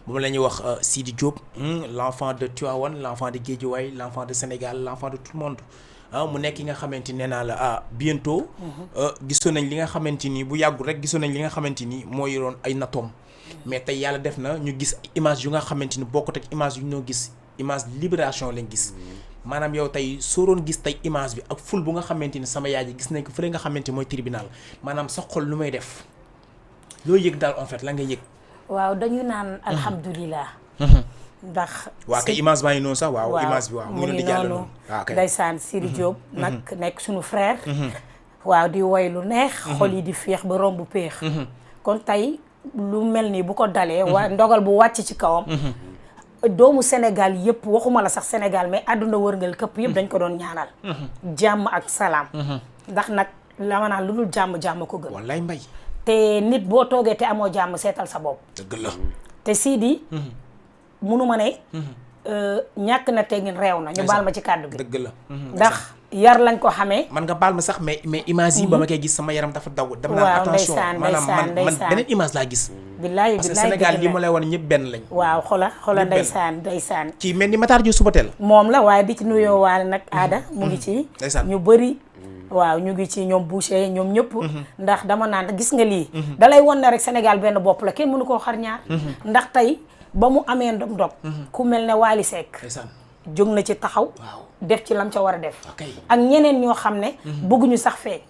moom la ñuy wax Sidi Diop l'enfant de Tivaouane l'enfant de Guédiawaye l'enfant de Sénégal l'enfant de tout le monde mu nekk yi nga xamante ni nee naa la bientôt gisoon nañ li nga xamante ni bu yàggul rek gisoon nañ li nga xamante ni moo yoroon ay natoom mais tey yàlla def na ñu gis image yu nga xamante ni bokkut ak image yu ñoo gis image libération lañ gis maanaam yow tey soo doon gis tey image bi ak ful bu nga xamante ni sama yaay ji gis nañ ko fële nga xamante mooy tribunal maanaam sa xol lu may def loo yëg daal en fait la nga yëg. waaw dañu naan alhamdulilah. ndax waa kay image baa ngi noonu sax waaw image bi waaw mu ngi noonu waaw kay ndeysaan Sidi Diop nag nekk suñu frère. waaw di woy lu neex. xol yi di féex ba romb péex. kon tey lu mel nii bu ko dalee. waa ndogal bu wàcc ci kawam. doomu Sénégal yëpp waxuma la sax Sénégal mais àdduna wërngal këpp yëpp dañ ko doon ñaanal. jàmm ak salaam. ndax nag la ma naan lu dul jàmm ko gën. wallaay mbay. te nit boo toogee te amoo jàmm seetal sa bopp. dëgg la. te Sidi. munuma ne. ñàkk na teggin réew na ñu baal ma ci kàddu gi. dëgg la. ndax yar lañ ko xamee. man nga baal ma sax mais image yi ba ma koy gis sama yaram dafa daw. dem naa attention maanaam man beneen image laa gis. billaay parce que Sénégal gi ma lay wan ñëpp benn lañ. waaw xola ndeysaan. kii mel ni Matar Diop Subatel. moom la waaye di ci nuyoo waale nag aada mu ngi ci. ñu bëri. waaw ñu ngi ci ñoom Boucher ñoom ñëpp. ndax dama naan gis nga lii. dalay won ne rek Sénégal benn bopp la kenn mënu koo xar ñaar. ndax tey ba mu amee ndog-ndog. ku mel ne Wally Seck. jóg na ci taxaw. def ci lam ca war a def. ak ñeneen ñoo xam ne. bëgguñu sax fee.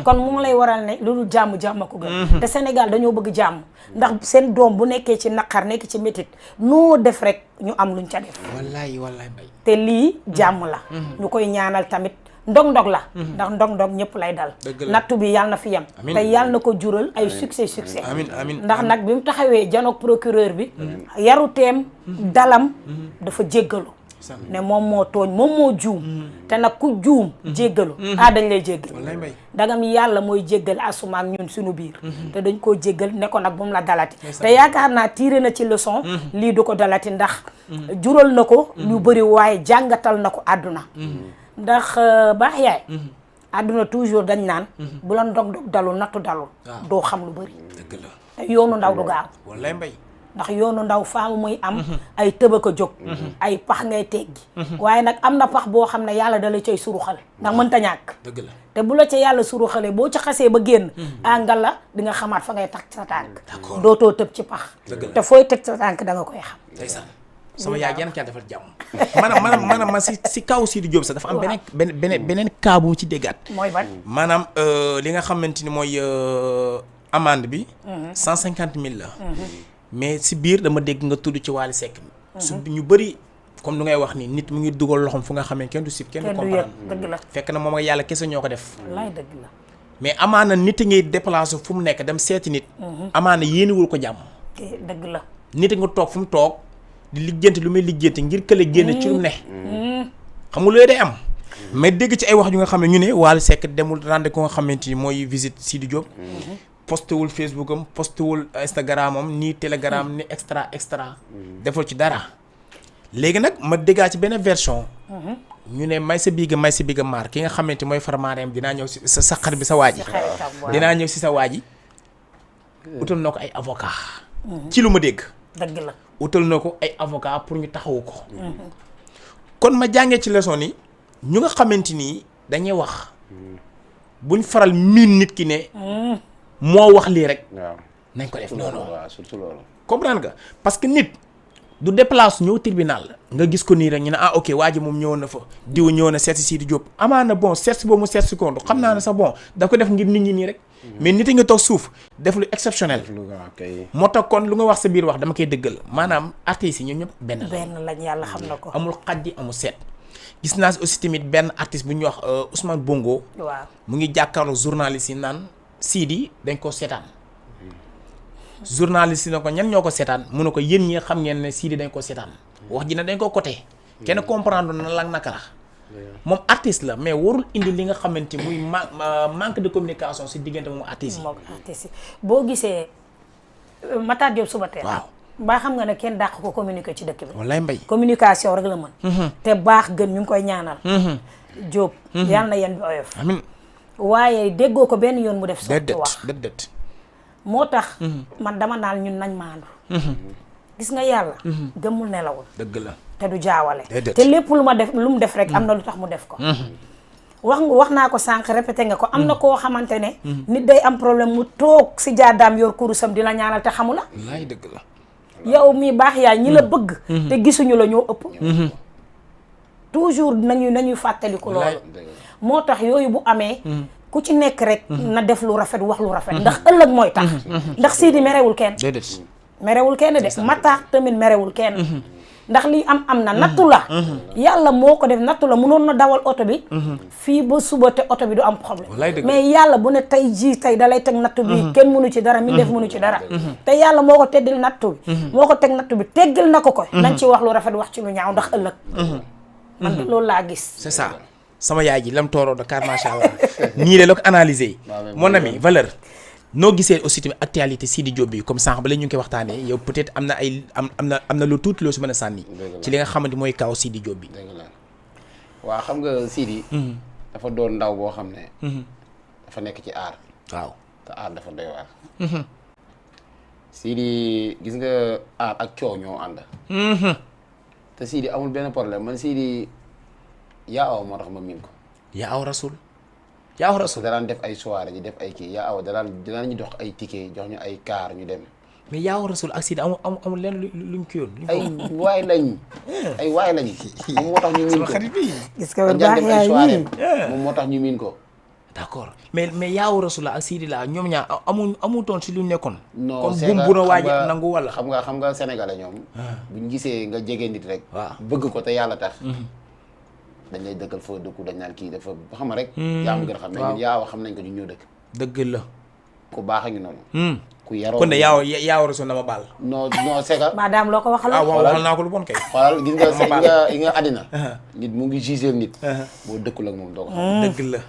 kon mu lay waral ne loolu jàmm ko gën. te Sénégal dañoo bëgg jàmm. ndax seen doom bu nekkee ci naqar nekk ci métit noo def rek ñu am luñ ca def. wallaay bay. te lii jàmm la. ñu koy ñaanal tamit. ndog-ndog la. ndax ndog-ndog ñëpp lay dal. nattu bi yàlla na fi yem. te yàlla na ko jural ay succès. amiin ndax nag bi mu taxawee janoog procureur bi. yaruteem dalam dafa jéggalu. ne moom moo tooñ moom moo juum. te nag ku juum jéggalu. dañ lay jéggal. dagam yàlla mooy jéggal asuma ak ñun suñu biir. te dañ koo jéggal ne ko nag bu mu la dalati. te yaakaar naa tiré na ci leçon. lii du ko dalati ndax. jural na ko. lu bëri waaye jàngatal na ko àdduna. ndax baax yaay. àdduna toujours dañ naan. bu la ndog dalul nattu dalul. doo xam lu bëri. dëgg la te yoonu ndaw du gaaw. wallaay mbay. ndax yoonu ndaw faamu muy am. ay tëbëk a jóg. ay pax ngay teggi. waaye nag am na pax boo xam ne yàlla da la cay suruxal ndax mënta ñàkk. dëgg la te bu la ca yàlla suruxalee boo ca xasee ba génn. àngal la di nga xamaat fa ngay teg sa tànk. dootoo tëb ci pax. te fooy teg sa tànk da nga koy xam. sama yaay yan kenn defal jàmm. maanaam si kaw Sidi Diop sax dafa am beneen cas bu mu ci déggaat. mooy ban maanaam li nga xamante ni mooy amende bi. 150 000 la. mais si biir dama dégg nga tudd ci Wally Seck. su ñu bëri comme lu ngay wax ni nit mu ngi dugal loxoom fu nga xam ne kenn du sib kenn du comprendre. dëgg la fekk na moom ak yàlla kese ñoo ko def. wallaay dëgg la. mais amaana nit a ngay déplacé fu mu nekk dem seeti nit. amaana yéeniwul ko jàmm. dëgg la. nit a nga toog fu mu toog. di lijjanti lu muy lijjanti ngir kële génn ci lu ne. xam nga loolu day am. mais dégg ci ay wax yu nga xam ne ñu ne Wally Seck demul rendre ko nga xamante ni mooy visite Sidi Diop. posté wul Facebook am posté wul Instagram am ni Telegram ni extra. deful ci dara. léegi nag ma déggaa ci benn version. ñu ne may sa biiga maar ki nga xamante mooy farmaareem dinaa ñëw si sa xarit bi sa waa ji. dinaa ñëw si sa waa ji. utal na ko ay avocat ci lu ma dégg. dëgg la. utal na ko ay avocat pour ñu taxawu ko. kon ma jàngee ci leçon ni ñu nga xamante ni dañuy wax buñ faral miin nit ki ne. moo wax lii rek. waaw nañ ko def noonu. waaw surtout loolu. comprendre nga parce que nit du déplace ñëw tribunal nga gis ko nii rek ñu ne ok waa ji moom ñëwoon na fa diw ñëwoon na seet si Sidi Diop amaana bon seet si boobu mu seet si ko xam naa ne sax bon da ko def ngir nit ñi nii rek. mais nit yi nga toog suuf def lu exceptionnel. moo tax kon lu nga wax sa biir wax dama koy dëggal maanaam artistes yi ñoom ñëpp benn lañ yàlla xam na ko. amul xajji amul seet. gis naa si aussi tamit benn artiste bu ñuy wax Ousmane Bongo. waaw mu ngi jàkkaarloo journaliste yi naan Sidi dañ ko seetaan. journaliste yi ne ko ñan ñoo ko seetaan mu ne ko yéen ñi xam ngeen ne Sidi dañ ko seetaan. wax ji ne dañ ko côté. kenn comprendre na la naka la. moom artiste la mais warul indi li nga xamante muy manque de communication si diggante moom artiste yi. moom artiste yi boo gisee Matar Diop Subatel. waaw mbaa xam nga ne kenn dàq ko communiquer ci dëkk bi. wallaay mbay communication rek la mën. te baax gën ñu ngi koy ñaanal. Diop. yal na yan bi oyof. amiin waaye déggoo ko benn yoon mu def. sotti wax déedéet. moo tax. man dama naan ñun nañ maandu. gis nga yàlla gëmul nelawul dëgg la te du jaawale Déedéet. te lépp lu mu def rek am na lu tax mu def ko wax naa ko sànq répété nga ko am na koo xamante ne nit day am problème mu toog si jaadaam yor kurusam di la ñaanal te xamu la wallaay dëgg la yow mii baax yaay ñi la bëgg te gisuñu la ñoo ëpp toujours nañuy fàttaliku loolu moo tax yooyu bu amee ku ci nekk rek na def lu rafet wax lu rafet ndax ëllëg mooy tax ndax Sidi merewul kenn déedéet merewul kenn de Matar tamit merewul kenn ndax lii am na nattu la yàlla moo ko def nattu la mënoon na dawal oto bi fii ba suba te oto bi du am Wallaay problème dëgg. mais yàlla bu ne tey jii tey da lay teg nattu bi kenn mënu ci dara mi def mënu ci dara te yàlla moo ko teddil nattu bi moo ko teg nattu bi teggil na ko nañ ci wax lu rafet wax ci lu ñaaw ndax ëllëg man de loolu laa gis c'est ça sama yaay ji lam tooroo Dakar macha allah nii de la ko analyser mon ami valeur noo gisee aussi tamit actualité Sidi Diop bi comme sànq ba la ñu ngi koy waxtaanee yow peut-être am na ay am na lu tuuti loo si mën a sànni ci li nga xamante mooy kaw Sidi Diop bi dëgg la waaw xam nga Sidi dafa doon ndaw boo xam ne dafa nekk ci aar waaw te aar dafa doy waar Sidi gis nga aar ak coow ñoo ànd te Sidi amul benn problème man Sidi yaa aw moo tax ma miin ko yaa aw rasul yaa aw rasul da daan def ay soirée di def ay kii yaa aw da daan ñu dox ay ticket jox ñu ay car ñu dem mais yaa aw rasul ak Sidi amul lenn luñ ko yoon ay waay lañ ay waay lañ moom moo tax ñu miin sama ko xarit bi gis nga dañ daan baax def ay yaay soirée yii moom moo tax ñu miin ko d'accord mais yaa aw rasul ak Sidi la ñoom ñaar amutoon si lu nekkoon non kon c'est bu que bu na xam waaj nga- nangu wala xam nga sénégalais ñoom buñ gisee nga jege nit rek waaw. bëgg ko te yàlla tax dañ lay dëkkal foo dëkku dañ naan kii dafa xam nga rek yaa ma gën a xam mais ñun yaawa xam nañ ko ñu ñëw dëkk dëgg la ku baax a ngi noonu ku yaroo kon de yaa aw rasul na ma baal non c'est que maadaam loo ko waxal ah waaw waxal naa ko lu bon kay xoolal gis nga Ma baal. yi nga àddina nit mu ngi giseel nit boo dëkkul ak moom doo ko xam dëgg la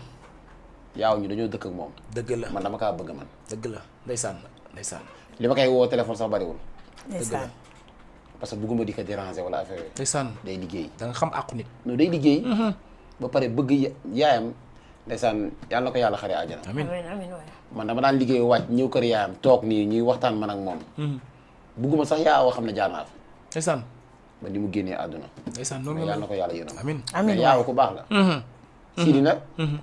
yaaw ñu dañoo dëkk ak moom dëgg la man dama kaa bëgg man dëgg la ndeysaan li ma koy woo téléphone sax bariwul ndeysaan parce que bëgguma di ko déranger wala affaire yooyu ndeysaan day liggéey da nga xam àqu nit non day liggéey ba pare bëgg yaayam ndeysaan yàlla na ko yàlla xare àjjana amiin amiin amiin waay man dama daan liggéey wàcc ñëw kër yaayam toog nii ñuy waxtaan man ak moom bugguma sax yaa woo xam ne jaar naa fa ndeysaan ba ni mu génnee àdduna ndeysaan mais noonu yàlla la na ko yàlla yërëm amiin amiin mais waay yaaw ku baax la Sidi nag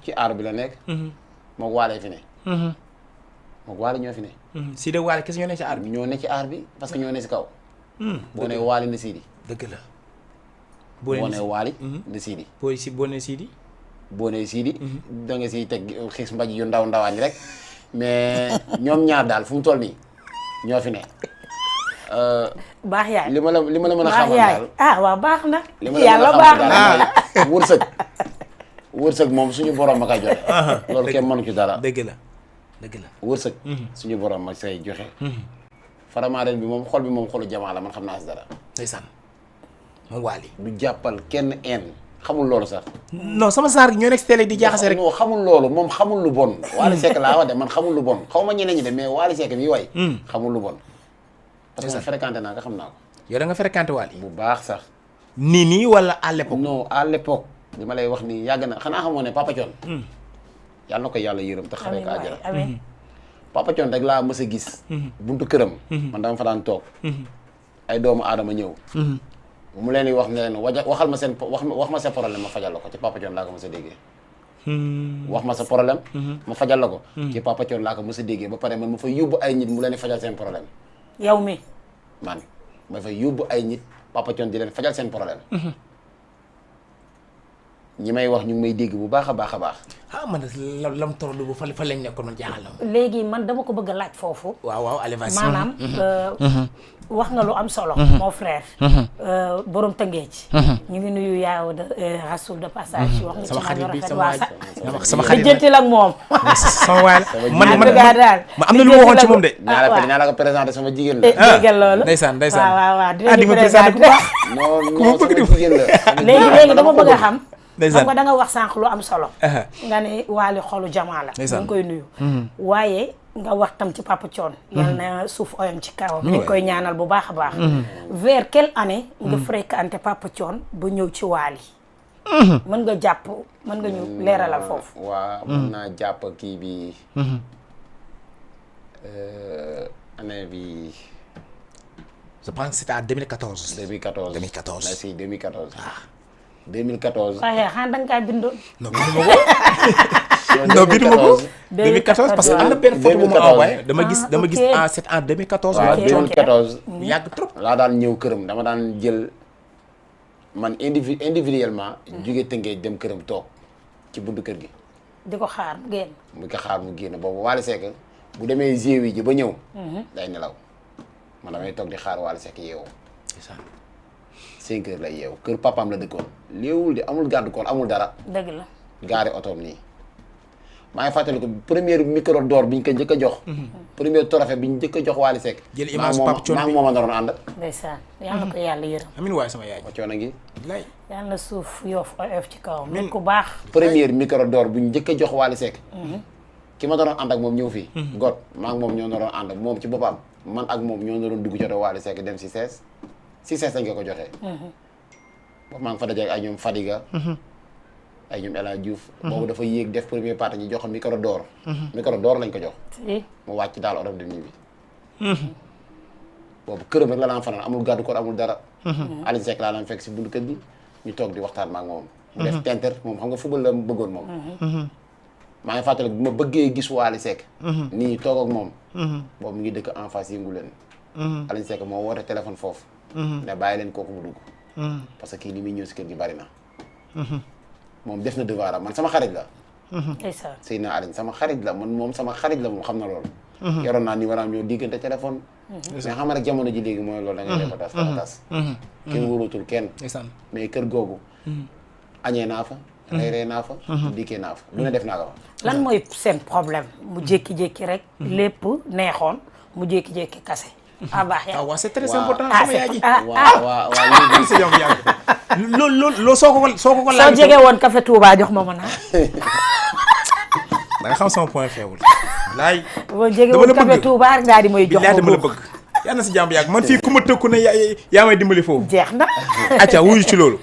ci aar bi la nekk mook waalee fi ne mook waale ñoo fi ne Sidi waale kese ñoo ne ci aar bi ñoo ne ci aar bi parce que ñoo ne si kaw boo ne waali na Sidi dëgg la boo ne waali na Sidi boo ne Sidi boo ne Sidi da nga siy teg xis mbaj yu ndaw ndawaan rek mais ñoom ñaar daal fu mu toll nii ñoo fi ne baax yaay li ma la mën a baax xamal yaay daal ah waaw baax na li ma la yàlla mën a baax xamal na daal mooy wërsëg moom suñu borom ma koy joxe loolu kenn mënu ci dara dëgg la dëgg la wërsëg suñu borom ma say joxe faramaaren bi moom xol bi moom xolu jamaa la man xam naa si dara ndeysaan moom waali du jàppal kenn en xamul loolu sax non sama saar gi ñoo nekk si télé di jaaxase rek non xamul loolu moom xamul lu bon Wally Seck laa wax de man xamul lu bon xaw ma ñeneen ñi de mais Wally Seck mi way xamul lu bon parce que man fréquenté naa ko xam naa ko yow da nga fréquenté waali bu baax sax nii wala à l'époque non à l'époque li ma lay wax nii yàgg na xanaa xamoo ne Papa Thione yàlla na ko yàlla yërëm te xaree amiin ko waay àjjana amiin Papa Thione rek laa mës a gis buntu këram man dama fa daan toog ay doomu aadama ñëw mu leen di wax ne leen waxal ma seen wax ma sa problème ma fajal la ko ci Papa Thione laa ko mës a déggee wax ma sa problème ma fajal la ko ci Papa Thione laa ko mës a déggee ba pare man ma fa yóbbu ay nit mu leen di fajal seen problème yow mi man ma fa yóbbu ay nit Papa Thione di leen fajal seen problème ñi may wax ñu ngi may dégg bu baax a baax a baax ah man lam torodu bu fa lañ nekkoon man jaaxal na ma léegi man dama ko bëgg a laaj foofu waaw allez vas-y maanaam wax nga lu am solo mon frère borom Tëngéej ñu ngi nuyu yaaw de rasul de passage wax nga ci sama xarit bi rafet sama waa waay sama xarit lijjantil ak moom sama waay man daal am na lu ma waxoon ci moom de dinaa la ko présenté sama jigéen la déggal loolu ndeysaan waaw di ma présenté ku baax non non sama jigéen la léegi dama bëgg a xam ndeysaan xam nga da nga wax sànq lu am solo nga ne Wally xolu jamaa la ñu ngi koy nuyu waaye nga wax tam ci Papa Thione yal na suuf oyam ci kawam ñu koy ñaanal bu baax a baax vers quelle année nga fréquenté Papa Thione ba ñëw ci Wally mën nga jàpp mën nga ñu leeralal foofu waaw mën naa jàpp kii bi année bi je pense que c'était en 2014. 2014 2014. merci 2014. 2014. waaye xanaa da nga kaa bindoon. non bindu ma ko. non bindu ma ko. 2014 parce que am na benn photo bu ma envoyé. dama gis ok. c'est en 2014. waaw ok. 2014. yàgg trop. laa daan ñëw këram dama daan jël man individuellement. jóge Tëngéej dem këram toog ci buntu kër gi. di ko xaar mu génn. mu ko xaar mu génn boobu Wally Seck bu demee géewi ji ba ñëw. day nelaw man damay toog di xaar Wally Seck yeewu. c'est ça. 5 heures lay yeewu kër papaam la dëkkoon. léewul di amul garde corps amul dara. dëgg la. gaari otoom nii. maa ngi fàttaliku première micro d'or bi ñu ko njëkk a jox. première trophée bi ñu njëkk a jox Wally Seck. jël image Pape Thione maa ngi moom a naroon ànd. ndeysaan yal na ko yàlla yërëm. amiin waaye sama yaay. Pape Thione ngi. lay. yal na suuf yoof oyof ci kawam. nit ku baax. première micro d'or bu ñu njëkk a jox Wally Seck. ki ma doon ànd ak moom ñëw fii. got maa ngi moom ñoo naroon ànd moom ci boppam man ak moom ñoo naroon dugg jotee Wally Seck dem si sees dañ ko joxee. boobu maa ngi fa daje ak ay ñoom Fadiga. ay ñoom El Hadj Diouf. boobu dafa yéeg def première partie ñu jox ko micro d'or. micro d'or lañ ko jox. si. mu wàcc daal oto dem ñibbi. boobu këram rek la daan fanaan amul gàddu koor amul dara. Aliou Seck laa daan fekk si buntu kër gi ñu toog di waxtaan ma ak moom. mu def tenter moom xam nga football la mu bëggoon moom. maa ngi fàttaliku bu ma bëggee gis Wally Seck. nii toog ak moom. boobu mu ngi dëkk en face yëngu leen. Aliou Seck moo woote téléphone foofu. ne bàyyi leen kooku mu dugg. parce que kii li muy ñëw si kër gi bari na. moom def na devoir am man sama xarit la. ndeysaan. Seydina Aliou sama xarit la man moom sama xarit la moom xam na loolu. yoroon naa ni war a ñoo diggante téléphone. mais xam nga rek jamono ji léegi mooy loolu da ngay def ba tas ba tas. kenn wóorutul kenn. ndeysaan. mais kër googu. añee naa fa. reeree naa fa. dikkee naa fa lu ne def naa ko fa. lan mooy seen problème mu jékki-jékki rek. lépp neexoon mu jékki-jékki kase. ah baax ah yaa. waaw c'est très waaw. important ah sama yaay ji. waaw léegi sa jàmm yàgg. loolu soo ko soo laaj. jege woon café Touba jox ma naan. da nga xam sama point faible. laay. boo jege dama la woon café bëgg. Touba rek daal di may jox billaay ma dama la boobu. bëgg. yal na si jàmm yàgg man fii ku ma tëkku ne yaa may dimbali foofu. jeex na. acca wuyu ci loolu.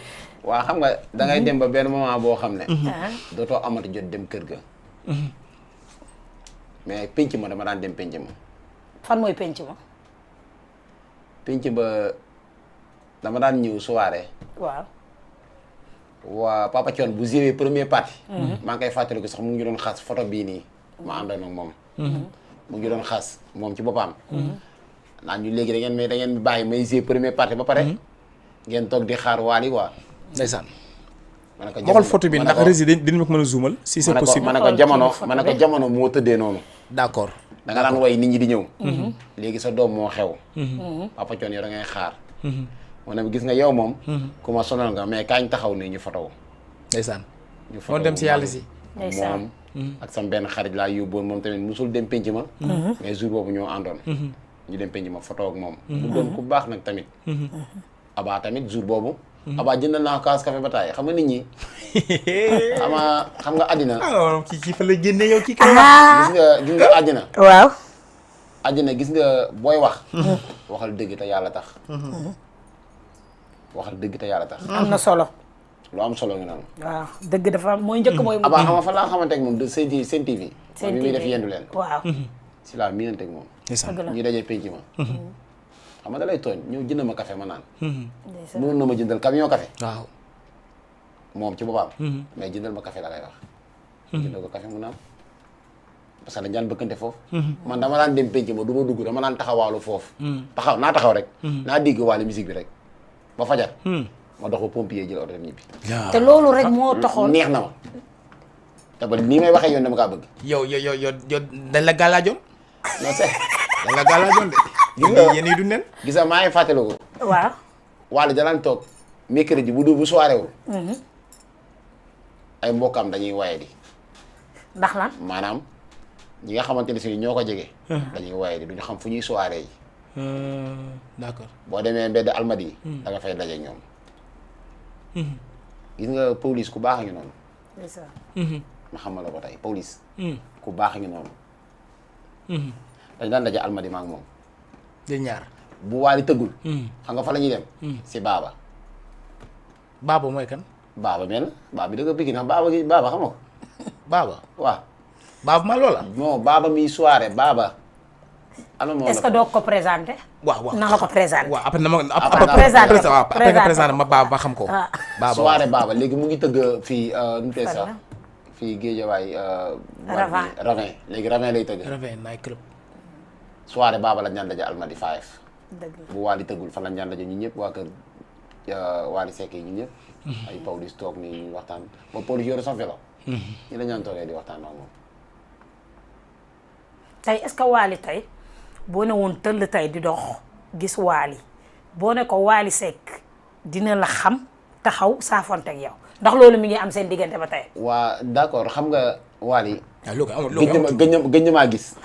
waa xam nga da ngay dem ba benn moment boo xam ne. ah. dootoo amati jot dem kër ga. mais penc ma dama daan dem penc ma. fan mooy penc ma. penc ba dama daan ñëw soirée. waaw. waa Papa Thione bu joué première partie. maa ngi koy fàttaliku sax mu ngi doon xas photo bii nii ma àndoon ak moom. mu ngi doon xas moom ci boppam. naan ñu léegi da ngeen bàyyi may joué première partie ba pare. ngeen toog di xaar Wally waa. ndeysaan. ma ne ko ma xool photo bi ndax rési dinañ ma ko mën a zoomal si c'est possible. ma ne ko jamono moo tëddee noonu. d'accord. da nga daan woy nit ñi di ñëw. léegi sa doom moo xew. Papa Thione yow da ngay xaar. mu ne gis nga yow moom. ku ma sonal nga mais kaañ taxaw nii ñu fotow. ndeysaan. ñu moo dem si yàlla si. ndeysaan. moom ak sam benn xarit laa yóbboon moom tamit musul dem penc ma. mais jour boobu ñoo àndoon. ñu dem penc ma foto ak moom. mu doon ku baax nag tamit. Aba tamit jour boobu. Aba jëndal naa kaas café ba taay xam nga nit ñi. xam nga àddina. alors kii fa la génne yow kii kay. gis nga àddina. waaw. àddina gis nga booy wax. waxal dëgg te yàlla tax. waxal dëgg te yàlla tax. am na solo. lu am solo nga noonu. waaw dëgg dafa mooy njëkk mooy. Aba xam nga fa laa xamante ak moom de Sen TV. Sen bi muy def TV. yendu leen. waaw. si laa miinante ak moom. ndeysaan. dëgg la. ñu dajee penc ma. xam nga da lay tooñ ñëw jënd ma café ma naan. ndeysaan. mënoon na ma jëndal camion café waaw. moom ci boppam. mais jëndal ma café la lay wax. jëndal ko café mu naan parce que dañ daan bëkkante foofu. man dama daan dem penc ma du ma dugg dama daan taxawaalu foofu. taxaw rek. naa dégg waale musique bi rek ba fajar. ma dox ba pompier jël oto dem ñibbi. te loolu rek moo taxoon. neex na ma te ba nii may waxee yoon dama kaa bëgg. yow dañ la gàllaajoon. non c'est dañ la gàllaajoon de. Gis nga- yéen yi du nen. gis nga maa ngi fàttaliku waaw. waale da daan toog mercredi bu soirée wul. ay mbokkam dañuy waye di. ndax lan. maanaam ñi nga xamante ne si ñoo ko jege. dañuy waaye di duñu xam fu ñuy soirée yi. d'accord. boo demee mbedd almadi yi. da nga fay daje ñoom. gis nga police ku baax a ngi noonu. ndeysaan. ma xamal la ko tey police. ku baax a ngi noonu. dañ daan daje almadi ma ak moom. di ñaar. bu waali tëggul. xam nga fa la ñuy dem. si baaba. baaba mooy kan. baaba mel baaba bi da nga bëgg ndax baaba xam nga ko. baaba. waaw baaba ma loola. non baaba mi soirée baaba. est-ce que doo ko présenté. waaw na nga ko présenté. waaw après na ma après nga présenté ma Baba ba xam ko. Baba soirée Baba léegi mu ngi tëgg fii nu mu tee sax fii Guédiawaye. Ravin léegi Ravin lay tëgg. Ravin night club. soirée Baba la ñaan daje Almadi 5. dëgg la bu Waly tëggul fan la ñaan daje ñun ñëpp waa kër Waly Seck yi ñun ñëpp. ay Pawlish toog nii ñu waxtaan ba Pawlish yore sa vélo. ñu la ñaan toogee di waxtaan ak moom. tey est-ce que Waly tey boo ne woon tëll tey di dox gis Waly boo ne ko Waly Seck dina la xam taxaw saafonte ak yow ndax loolu mi ngi am seen diggante ba tey. waa d'accord xam nga Waly. loolu gëj na maa gis.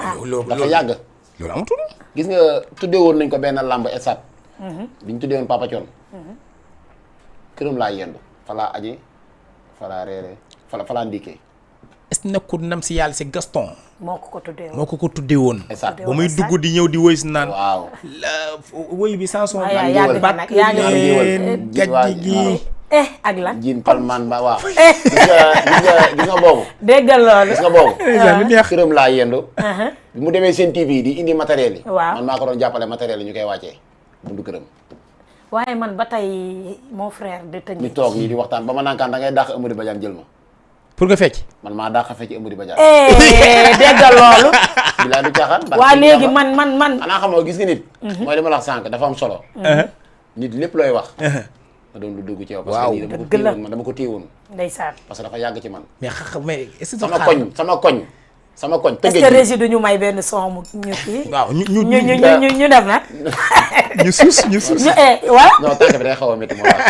dafa yàgg. loolu amatul. gis nga tuddee woon nañ ko benn lamb esat bi ñu tuddee woon Papa Thione. këram laa yendu fa laa añee fa laa reeree fa laa ndikkee. est-ce que nekkul nam si yàlla si Gaston. moo ko tuddee woon moo ko tuddee woon. esat ba muy dugg di ñëw di woy si naan. waaw. woy bi chanson. yaa ngi gàjji gi. ak lan. jiin palman ba waaw. gis nga boobu. déggal loolu. gis nga boobu. neex. këram laa yendu. bi mu demee seen TV di indi matériel yi. waaw man maa ko doon jàppale matériel yi ñu koy wàccee bundu këram. waaye man ba tey mon frère de Tëngéej. ñu toog nii di waxtaan ba ma naan da ngay dàq Amady Badiane jël ma. pour nga fecc. man maa dàq fecc Amady Badiane. déggal loolu. bilaa du caaxaan. waa léegi man. xanaa xam nga gis nga nit. mooy li ma la wax sànq dafa am solo. nit lépp looy wax. ma doon lu dugg ci yow. parce que nii dama ko téye woon. ndeysaan. parce que dafa yàgg ci man. mais est-ce que sama koñ. est-ce que Régis duñu may benn son mu ñu kii. waaw ñu def nag. ñu suus. voilà. non tànk bi day xaw a métti moo tax.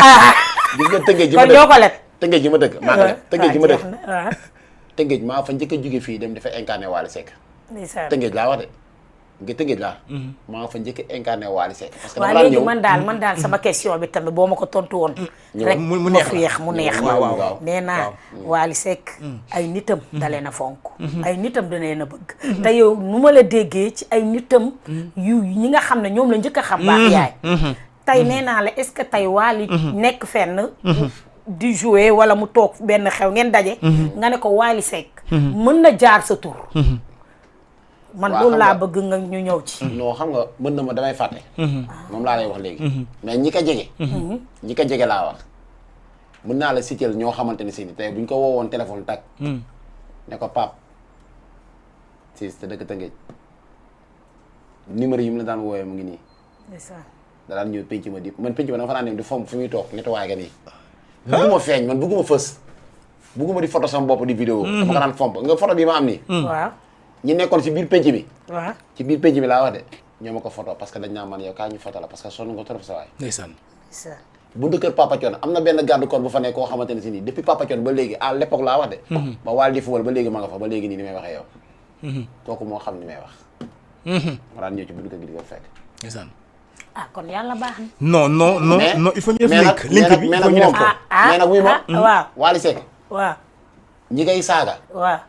gis nga tëngéej ji ma kon dëkk ñoo ko let. tëngéej ji ma dëkk maa ko def tëngéej ji ma dëkk. waaw tëngéej maa fa njëkk a jóge fii dem dafa incarné Waly Seck. ndeysaan. tëngéej laa wax de nga tëngéej laa. maa fa njëkk a incarné Waly Seck. parce que waaw dama daan léegi ñëw man daal sama question bi tamit boo ma ko tontu woon. rek mu neex mu neex. waaw nee naa Waly Seck ay nitam dalee na fonk. ay nitam dalee na bëgg. te yow nu ma la déggee ci ay nitam. yu ñi nga xam ne ñoom la njëkk a xam. baax yaay. tey nee naa la est-ce que tey Waly nekk fenn. di jouer wala mu toog benn xew ngeen daje. nga ne ko Waly Seck. mën na jaar sa tur. man loolu laa bëgg nga ñu ñëw ci. non xam nga mën na ma damay fàtte. moom laa lay wax léegi. mais ñi ko jege. ñi ko jege laa wax. mën naa la citer ñoo xamante ne si tey bu ñu ko woowoon téléphone tag ne ko Pape si te dëkk Tëngéej numéro yi mu la daan wooyee mu ngi nii. da daan ñëw penc ma di man penc ma dama fa daan dem di fomp fi muy toog nettoyé ga nii. bugguma feeñ man bugguma fës. bugguma di photo sama bopp di vidéo. dama ko daan fomp nga photo bi ma am nii. waaw. ñi nekkoon ci biir penc bi. waaw ci biir penc bi laa wax de. ñoo ma ko photo parce que dañ naa man yow kaa ñu photo la parce que sonn nga trop sa waay. ndeysaan. buntu kër Papa Thione am na benn garde corps bu fa nekk koo xamante ne si nii depuis Papa Thione ba léegi à l'époque laa wax de. ba Waly di football ba léegi ma nga fa ba léegi nii ni may waxee yow. kooku moo xam ni may wax. ma daan ñëw ci buntu kër gi di ko fekk. ndeysaan. ah kon yàlla baax na. non il faut ñu def link bi il faut ñu def ko. mais nag wuy ma waaw Waly Seck waaw ñi ngay saaga waaw.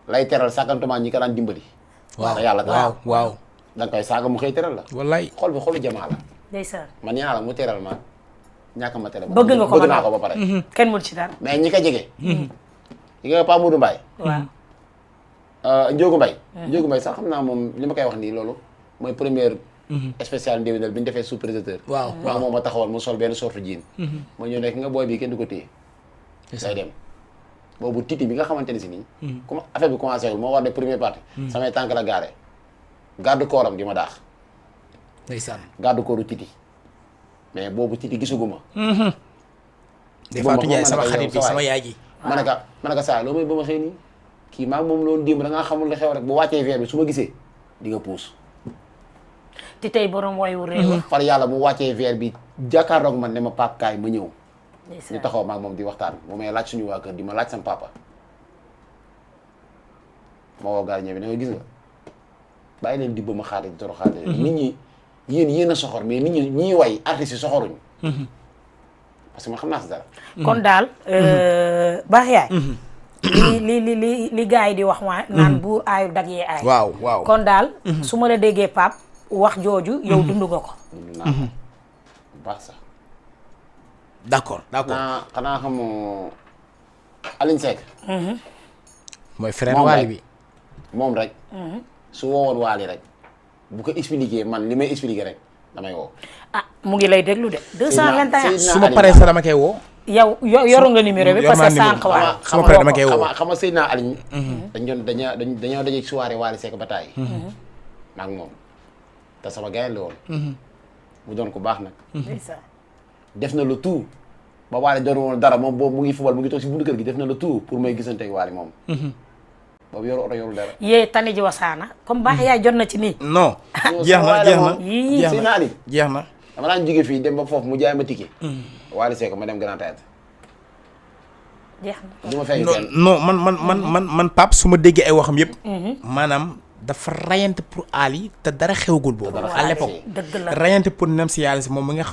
lay teral sàkkantuma ñi ko daan dimbali. waaw yàlla tax waaw. da nga koy saaga mu xëy teral la. wallaay. xol bi xolu jamaa la. ndeysaan. man ñaa la mu teral ma ñàkk ma teral. bëgg nga ko bëgg naa ko ba pare. kenn mënu ci dara. mais ñi ko jege. ñi nga Pa Modou Mbaye. waaw. Ndiogou Mbaye. Ndiogou Mbaye sax xam naa moom li ma koy wax nii loolu mooy première. spécial ndéwénal bi ñu defee sous-président. waaw waaw moom ma taxawal mu sol benn sorte jean. ma ñëw nekk nga booy bi kenn du ko téye. day dem boobu titi bi nga xamante ne si nii. comme affaire bi commencé wul moo war de première partie. samay tànk la gaare. garde corps am di ma daax. ndeysaan. garde corps titi mais boobu titi gisuguma. des fois Ndiaye sama xarit bi sama yaay ji. ma ne ko saa loo may ba ma xëy nii kii maa moom loolu démb da ngaa xamul la xew rek bu wàccee verre bi su ma gisee di nga puus. ti tey borom wayu réew. far yàlla mu wàccee verre bi jàkkaarloog man ne ma Pape kaay ma ñëw. ñu taxaw maag moom di waxtaan mu may laaj suñu waa kër di ma laaj sama papa. ma woo gardien bi ne ma gis nga bàyyi leen di ba ma xaar di toro xaar nit ñi yéen a soxor mais nit ñi ñiy way artistes yi soxoruñ. parce que man xam naa si dara. kon daal. baax yaay. li gars yi di wax waa naan buur aayu dag yee aay. waaw. kon daal. su ma la déggee Pape wax jooju. yow dund nga ko. dund naa ko bu baax sax. d'accord. xanaa xamoo Aline Seck. mooy frère Waly bi. moom rek. su woowoon Waly rek bu ko expliquer man li may expliquer rek damay woo. ah mu ngi lay déglu de. 221 su ma paree sax dama koy woo. yow yoru nga numéro bi parce que sànq waaw. su ma paree dama koy woo xam nga Seydina Aliou. dañoo daje soirée Wally Seck ba taay. maa ngi moom te sama gars la woon. mu doon ko baax nag. def na le tout ba Wally doon woon dara moom boobu mu ngi fubal mu ngi toog si buntu kër gi def na le tout pour may gisante ak Wally moom. boobu yoru oto yorul dara. yee tani ji wasaana comme baax yaay jot na ci nii. non jeex na jeex na. dama daan jóge fii dem ba foofu mu jaay ma ticket. Wally Seck ma dem Grand Théâtre. jeex na du ma fay kenn. non man Pape su ma déggee ay waxam yëpp. maanaam dafa rayante pour Ali te dara xewgul boobu. à l'époque dëgg la rayante pour nem si yàlla si moom mi nga xam.